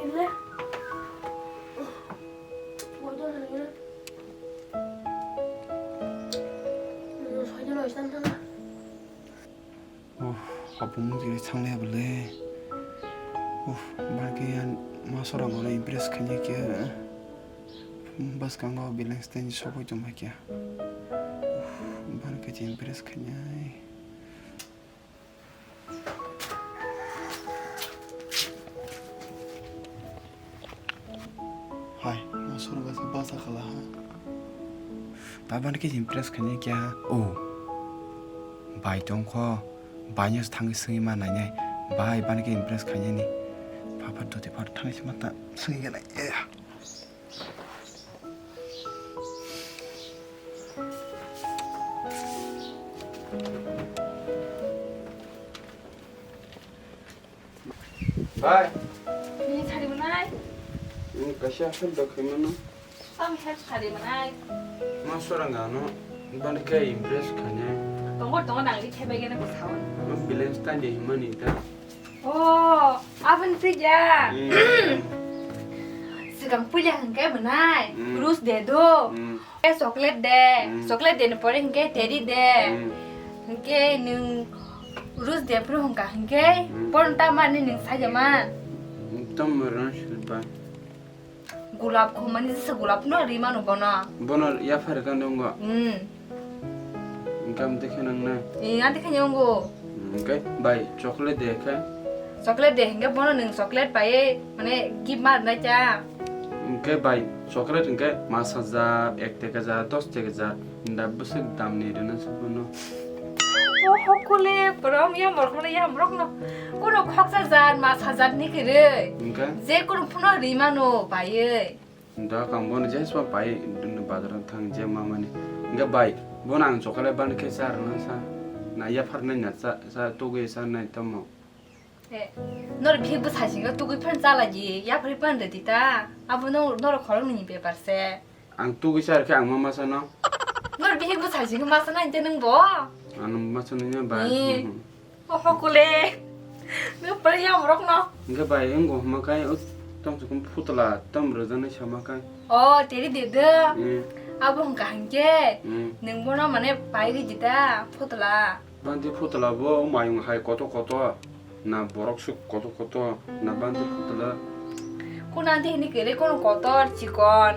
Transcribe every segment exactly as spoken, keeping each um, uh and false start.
Uff, hapung mujungni sangle bole. Uff, bangke yan ma sorang oro impress khanya kya. Bwskango balance tei sogwi tongma kya. Uff, bangke impress khanya. Hai, ma sorga se basa khala ha. Ba ban ke impress khani kya ha? O. Bai tong kho. Bai no thang swi ma nai nai. Bai ban ke impress khani ni. Pha pha doti pha thang swi ma ta swi ga nai. Eh. Bai. Ni sari manai? Ni kaisa help da khaimano. Tam help sari manai. Ma sorang ano ban khe impress khanya. Tongo tongo nang ri khe bai gana ko sawan. No balance ta de himani ta. Oh, abon pija. Hmm. Sigang puja hangke manai. Hmm. Rus de do. Hmm. Chocolate de, hmm, chocolate de ni pore hinkhe teddy de. Hmm. Hinkhe nwng rose de phuru hwnka hinkhe, hmm, porno ta mani nwng saja man. Tam rang silba. Gulab khumani jesa gulab no ri manu bono. Bono yaphar ka nungo. Hmm. Hinkhe am dekhe nang na. Eh, ang dekhe nungo. Hwnkhe bai chocolate de khe? Chocolate de hwnkhe bono nwng chocolate pai mane gift ma rwnai cha. Hwnkhe bai chocolate hwnkhe mas hajar, ek tek hajar, dos tek hajar da bwswk damni rwna se bono. O hokole borom ya morokno ya morokno. Kono khoksa jar mas hajar ni kwrwi. Hwnkhe? Je kono phano ri mano baiwi. Da kang bono jesma pai bazar thang je mamani. Hingke bai, bono ang chocolate ban khe cha rwna sa. Na yaphar nai na cha, cha tugui sa nai tamo. Eh, nor bihik bwsai singkhe tugui phan chala di, yaphar phan rwdi ta. Abo no nor khorok ni bepar se. Ang tugui cha rwkhe ang ma masa no. Nor bihik bwsai singkhe masa nai te nwng bo. Ano masa nai bai. Ni. Mhm. Oho kule. Nung pare ya morok no. Hingke bai wng go hma kai o tom se kum phutla tom rwjaknai sama kai. O teri de de. Hmm. Abo hwnkha hwnkhe. Hmm. Nung bono mane pai ri jita phutla. Bandi phutla bo mayung hai koto koto. Na borok suk koto koto. Na bandi phutla. Kuna de hini kere kono kotor chikon.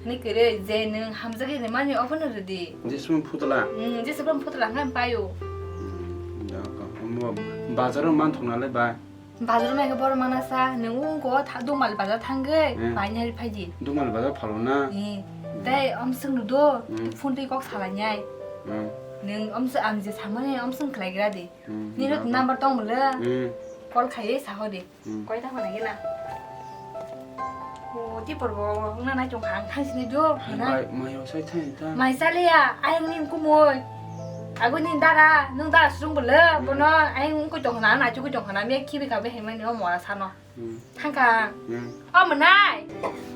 Hini kere je nung hamjak ni mani obo no rwdi. Jesmung phutla. Hmm, jesmung phutla hwnkhe paio. Hmm, da ka. Omo bazaro man thokna le bai. Bazaro mai khe boro mana sa, nung ungko tha-, Dungmal bazar thangwi, hmm, bai nai phai di. Dungmal bazar phalo na? Hmm. Hmm. Tei omswk nudo, hmm, phone twi kok salai nai. Hmm. Nung omswk ang je samani omswk khlai gra di. Hmm, nini da ka. Number tong mole? Hmm. Call khaiwi saho di. Hmm. Koi ta hona gela. O, ti por bo, wngna nai tong kha, ang thang sini do, hai hona. Bai, mai o sai thang ta. Mai chaliya, ayang nin kumoi. Ago nin dara, nung dara sung bole, hmm, bono, ayang ung koi tong hona, na chu koi tong hona, me khibi kha be hai mani o mora sano. Hmm. Thang kha. Hmm. O mwnai.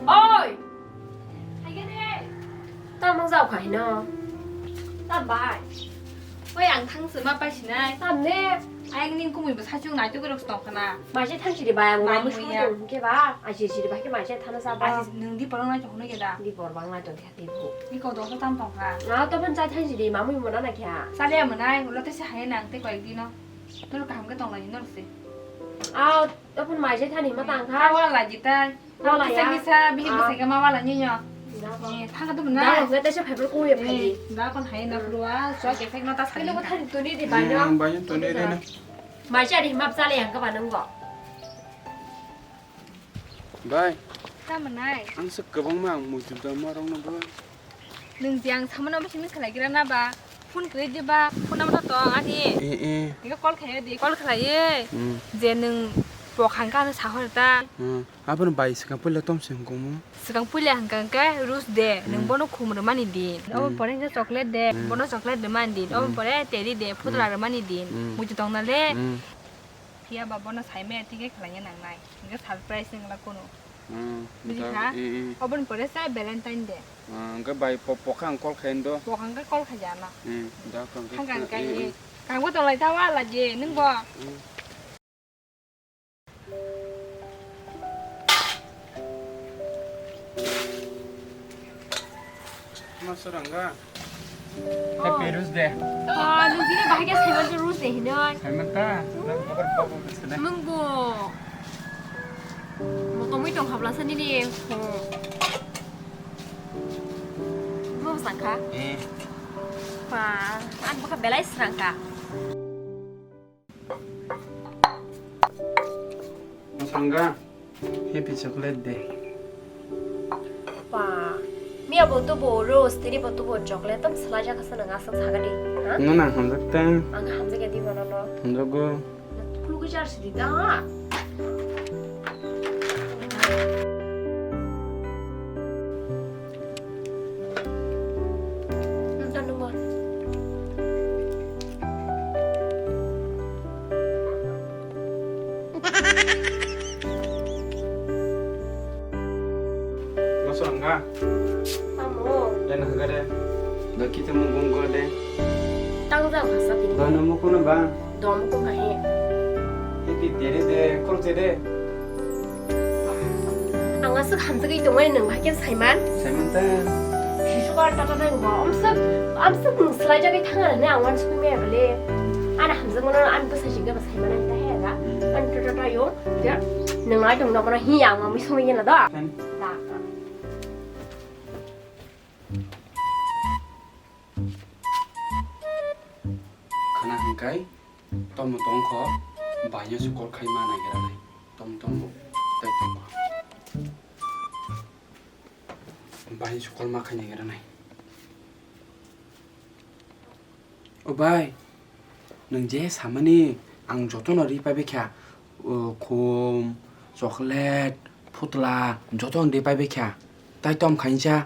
Oi. Hai gene. Tamo jao kha hino. Tam bai. Oi, ang thang se ma pai sinai. Tam ne. Ayang ning kumui bo sachung nai tugurok tong khana. Maje thang siri bai ang bai mamu muya. Sung tong ke ba. Aji siri bai ke maje thana sa ba. Aji nung di porong nai tong ke da. Di por bang nai tong ke di bu. Ni ko dong sa tam tong kha. Na to pun chai thang siri mamu mo na na kya. Sale mo nai, ulo te se hai nang te koi di no. Tor kaham ke tong lai no se. Au, to pun maje thani ma tang kha. Awa la ji tai. Wala ya. Misa, bihik bwsai khe ma wala nini. Da ko. Eh, thang ka tu na. Da ko, tesa phai phai ko ya phai. Eh, da kon hai na purwa, so ke phai ma ta sani. Kilo ko thani tuni di ba no. Ang bai tuni di na. Mai cha di map cha le yang ka ba nang go. Bai. Ta manai. Ang se kwbang ma ang mujung da ma rong na ba. Nwng je ang samano bisi miss khlai gira na ba? Phone kwrwi di ba? Phone number to ani. Eh, eh. Ega call khlai di, call khlai. Hmm. Je nwng pokhang ka ano sahor ta. Hmm. Aboni bai swkang puila tom se hwnkhe mo? Swkang puila hwnkha hwnkhe rose de, nwng hmm, bono khum rwmani din. Obo hmm, pore hwnkhe chocolate de, hmm, bono chocolate rwmani din. Obo hmm, pore teri de, phutla hmm, rwmani din. Hmm. Muitu tong na le. Hmm. Phiya ba bono saimaya tike khlaina nangnai. Hwnkhe surprise wngla kono. Hmm, bujikha? Eh, eh. Oboni pore sa Valentine de. Hmm, hwnkhe bai po-, pokhang call khaino. Pokhang khe call khaijana. Hmm, da hwnkhe. Hwnkha hwnkhe eh, eh. Kangbo tonglaitha wala je, nwng bo. Hmm. Masaranga. Happy Rose Day. Ah, nung bini bahai khe Saiman Rose Day hinoi. Saiman ta? Nung bo. Mo tomoi tong habla sa nini. Mo sakha? Eh. Pa, ang baka belai srangka. Masaranga. Happy chocolate day. Pa, miya bo to bo rose, tini bo to bo chocolate, tam salai jaka sana nga sak saga di, ha? Nana hamjak tang. Ang hamjak ya di mana no? Hamjago. Kulu ke jar sidi ta. Masaranga. Amo. Dena hagare. Bakita mukung gode. Tang jang hasa tini. Bana mukono ba. Dom ko kahe. Iti dere de, kol de. Ang aswk hamjagwi tongmani nwng bahai khe Saiman? Saiman ta. Sisukar tata nang bo. Amswk, amswk nwng swlai jagwi thang arani ang uansukwi maya bole. Ani hamjakmano ani bwsai singkhe bo Saiman ani ta he ga. Hmm. Ani tata ta yo. Ya. Nwng nai tong nokono hi ang mamwi songwi gena da. Saiman. Da. Khana hwnkhai tomo tongkho baino se call khai ma naigra nai. Tom tom bo tai tongkho. Baino se call ma khai naigra nai. O bai, nwng je samani ang jotono ri paibai kha, o, khum, chocolate, phutla, jotono ri paibai kha. Tai tom khainsa,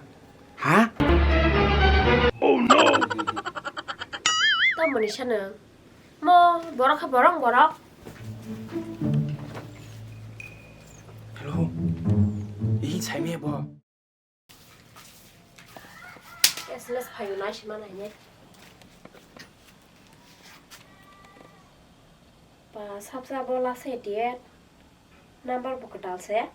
ha? Oh no! Tamoni sano? Mo, borok kha borok, borok. Hello, i saimaya bo? S M S phaio nai sima nai ne. Ba, sapsa bo last date. Number bo kwtal se.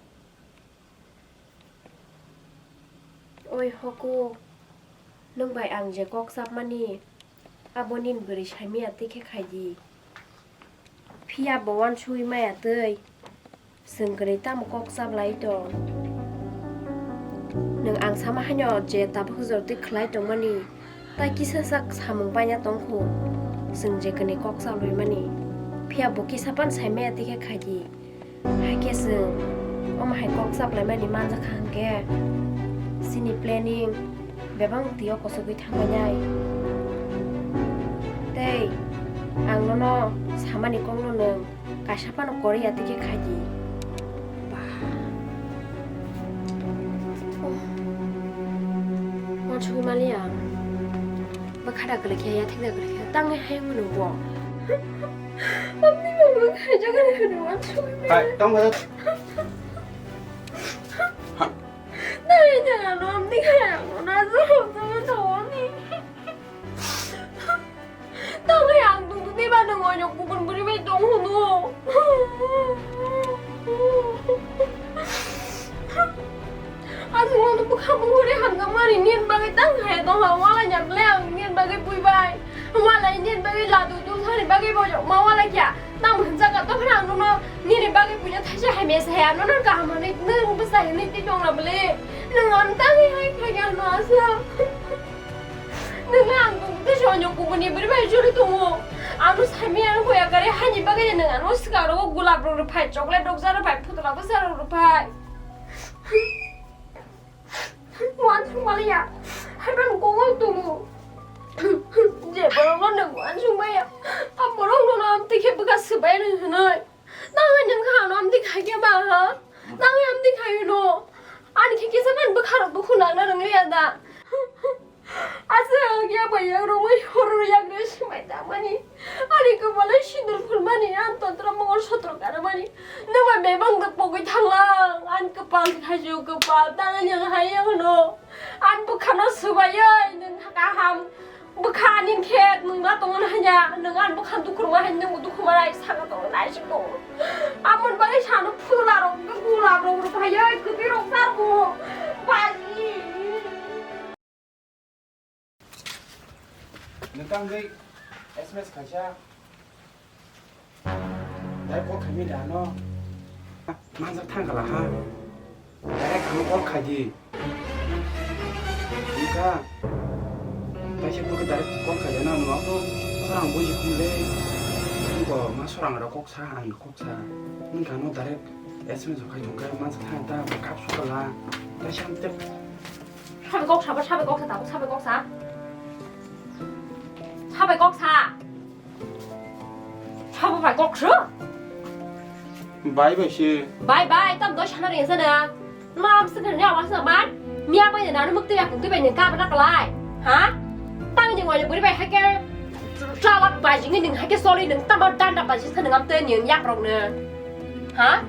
Oi hoku, nwng bai ang je kok chapmani, abo nini bwrwi saimaya twi khe khai di. Phiya bo uansugwi maya twi, chwng kwrwi tamo kok chaplai tong? Nwng ang sama haino je tabuk jor twi khlai tongmani, tai kisa sak samung paina tongkhu, chwng je kwrwi kok chaplwi mani. Phiya bo kisa pan saimaya twi khe khai di. Hai khe chwng omo hai kok chaplaimani manjakha hwnkhe, chini planning bebak twi o kosogwi thangbainai. Tei ang nono samani kokno nwng kaisa phano koriya twi khe khai di. Ba. Oh. Uansugwi maliya. Bwkha da kwlwikha, yathek da kwlwikha, tangwi hayung nwng bo. Amni mama khaijak ani hwnwi uansugwi maliya. Hai, tong kha. Ha. Nai nang ano amni khaijak ano na joro joro tongoni. Tangwi ang tongtoni ba nwng oino kubun bwrwi bai tong hwnwi. Aswk no bwkha bwkhwrwi hamjakmani nini bagwi tang hai tongha, walai ya bwle ang nini bagwi buibai. Walai nini bagwi ladu dulthani bagwi bojokma walai kya. Tamo hwnjak ka tongphano ang nono nini bagwi buino thaisa hamya se hai, ano no kaham hwnwi nwng bwsa hwnwi twi tongla bwle. Nwng ano tangwi hai khaikhe ano aswk. Nwng ang tongtwi se oino kubuni bwrwi bai jori tongo. Ano saimaya ang boya kare haini bagwi nwng ano swkang rogo gulab rok rwphai, chocolate rok ja rwphai, phutla bwsa rok rwphai. Uansuk maliya, haiphano kok tongo. Je borokno nwng uansuk maya, a borokno no amtwi khe bwkha swbai rw hwnwi. Nangwi nwng kha ano amtwi khai khe ba ha? Nangwi amtwi khai no? Ani khe kisa mani bwkha rok dukhu nangna rwngya da? Aswk ya bai yak romwi horo yak re swmai tangmani. Ani kwpalo sindur phulmani, ani tontro mongol sotro karmani. Nwng bai bebak da pogwi thanglang, ani kwpal khajo kwpal, tangwi nwng hai ya hwno. Ani bwkhano swbaiwi nwng kaham bwkha ani khe nwng ma tongna hanya, nwng ani bwkha dukhuma hai nwng dukhuma rai saka tongo naisik tongo. Amoni bagwi sano phulula rok, gulab rok rwphaiwi kwtwi rok tarbo. Baji. Nwng tangwi S M S khaisa. Dai call khaimi da no. Manjak thang kala ha. Direct ano call khai di. Wngkha. Taisa purkhe direct call khai di na, nwng abo khorang buji khum le. Wngkha ma sorang rok kok sa, ang kok sa. Wngkha no direct S M S khai thung khe manjak thang ta kap su kala. Taisa ang tek. Sabai kok sa, sabai kok sa, tabuk sabai kok sa. Sabai kok sa. Sabo bai kok su. Bai bai se. Bai bai, tam doi sana ring sana. Ma am sing ni awas na man. Mia bai na nu mukti ya kung tu bai ni ka bana kalai. Ha? Tang ni wai buri bai hake. Chalak bai jing ni hake soli nang tam dan da bai jing sana ngam te ni yak rok ne. Ha?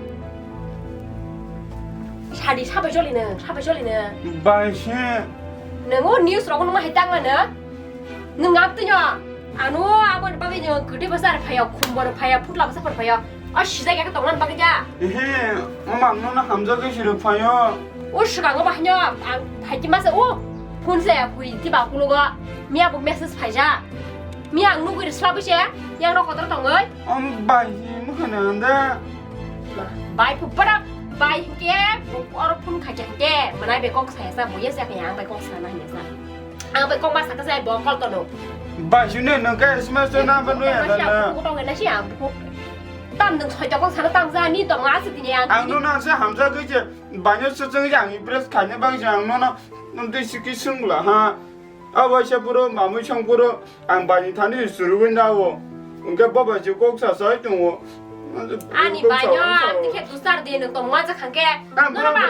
Sadi sabai joli ne, sabai joli ne. Bai se. Nang o news rok no ma hai tang na ne. Nang ngam te ni. Ano abo ni bagwi no kwtwi bwsa rw phaio, khum bo rw phaio, phutla bwsa phor phaio. O sijak ya tongna bagwi ja. Ehe, o mang no hamjagwi si rw phaio. O swkang o bahai no ang phai ti masa o phone se ya phui ti ba kulo go. Miya bo message phai ja. Miya ang nugwi rw slabwi se yang no kotor tongoi. Om bai hi mukhan anda. Bai phu bara bai ke oro phone kha ke ke manai be kok sa ya sa bo ya sa ke ang bai kok sa na ya sa. Ang bai kok ma saka jai bo call tono. Bai sune no ka S M S to na ba no ya da na. Ko tong na si ang ko. Tam dong soi kok sana tam ja ni to ma si tini ang. Ang no na se hamjagwi je banyo se jeng jang impress khaine bang jang no no no de siki sungla ha. Abo se puro mamui song puro ang bani thani surugwi na o. Ungke baba je kok sa sai tongo. Ani banyo ang tikhe dusar de no to ma ja khangke. Ang no ba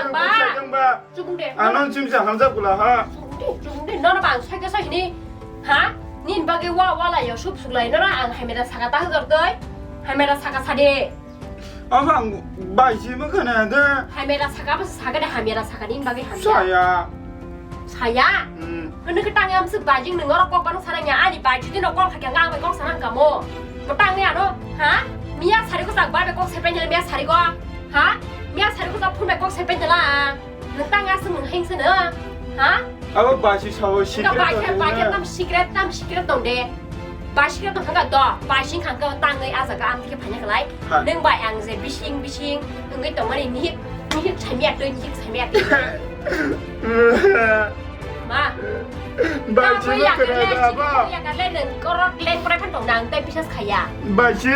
ang ba. Chubung de. Ano chimsa hamjak bula ha. Chubung de, chubung de. Nono bang soi ke soi ni. Ha? Nin bagi wa wa la yo sup suk lai nono ang hamera saka ta hajor doi. Hamera saka sade. Ama ang bai si ma khana de. Hamera saka ba saka de hamera saka nin bagi hamera. Saya. Saya? Hmm. Kene ke tang yam suk bajing nung oro kok bang sana nya ani bai judi no kok kha kya ngang bai kok sana kamo. Mo tang ya no. Ha? Miya sari ko sak bai kok sepen jela miya sari ko. Ha? Miya sari ko sak phun bai kok sepen jela. Nwng tang aswk nwng heng sano, ha? Abo basi sawo secret. Bai khe, bai khe tam secret, tam secret tong de. Bai secret tong kha do, bai sing khang kha tangwi a jaga am thike phanya khlai. Nwng bai ang je bising bising wngwi tongmani nihik nihik saimya twi nihik saimya twi. Ma. Bai si ma khana da ba. Ya kale nwng korok leng pore phan tong nang tai bisas khaya. Bai si.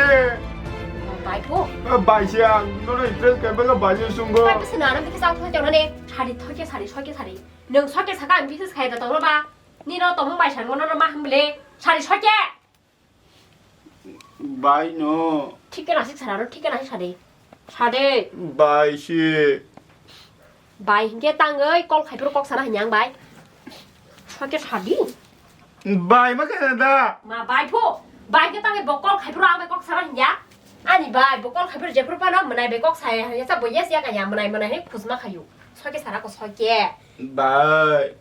Bai phu. Bai si ang nono impress kaiba bai si sungo. Bai phu sina nang bisas ang thoi tong nani. Sari thoke sari soke sari. Nwng soke saka ang bisas khaya da tong ba. Ni no tong bai sang no ma hum le. Sari soke. Bai no. Thik khe nasik sara ro, thik khe nasik sade. Sade. Bai si. Bai hinkhe tangwi kol khaipro kok sana hinyang bai. Soke sadi. Bai ma khe da. Ma bai phu. Bai khe tangwi bo kol khaipro ang bai kok sana hinya. Ani bai bo kol khaipro jephru pano mwnai bai kok saya ya sa bo yes ya kanya mwnai mwnai he khusma khayu. Soke sara ko soke. Bai.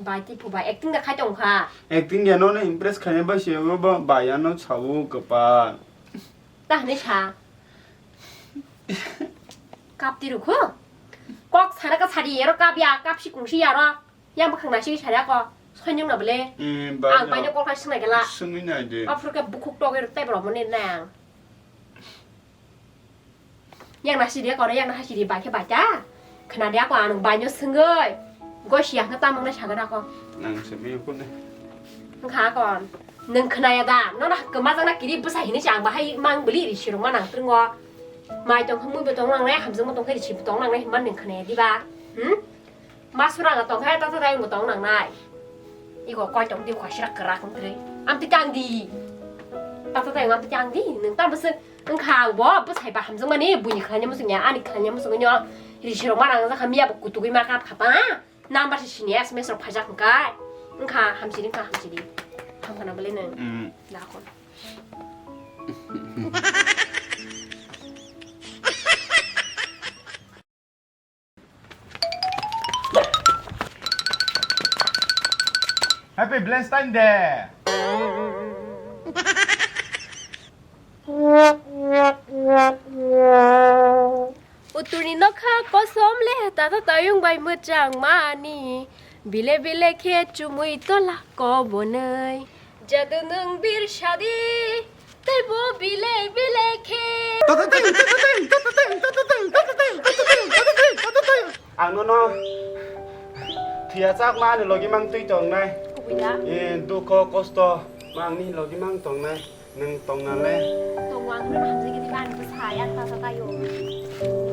Bai ti phu bai acting da khai tong kha. Acting ya no na impress khaina ba se ba bai ano chawu kapa. Ta hne sa. Kap ti rukhu. Kok sana ka sadi ero kap ya kap si kung si ya ro. Yang bwkhang nasi sari ako. Sonyong na bele. Ang bai no kok khai swnai gela. Swnwi nai de. Aphuru ke bukhuk togwi rwk tai bro mone nang. Yang nasi dia kono yang nasi di bai ke bai ta. Khna dia ko ang bai no swngwi. Go si yang ta mang na saga da ko. Nang se me ko ne. Kha ko. Nang khna ya da. No na kema jang na kiri bwsa hini chang bahai mang beli ri sirung ma nang trungo. Mai tong khmui bo tong nang nai hamjang bo tong khe ri si bo tong nang nai man nang khna ya di ba. Hmm? Ma surang tong khe tata tayung bo tong nang nai. Iko koi tong di koi sira krak wng kri. Am ti kang di. Tata tayung am ti kang di. Nung tam bwswk wng kha ang bo bwsai ba hamjak mani buini khlai muchung ya ani khlai muchung nyo. Ri sirok ma rang jak hamya bo kutugui ma kap kha ta. Number si sini S M S rok phajak wng kai. Wng kha hamsiri wng kha hamsiri. Ham khana bwle nung. Mm. Da kon. Happy Valentine Day! Uturni nokha kosom le tata tayung bai mwchang mani. Bile bile khe chumui tola kobonoi. Jadu nwng bir sadi, tei bo bile bile khe. Ang nono thwiya chak ma ani logi mang twi tongnai. Kubui da. E dukho kosto ma ang ni logi mang tongnai. Nwng tongna le. Tongwang nwng hamjai gidi bani bwsa yang tasa tayo.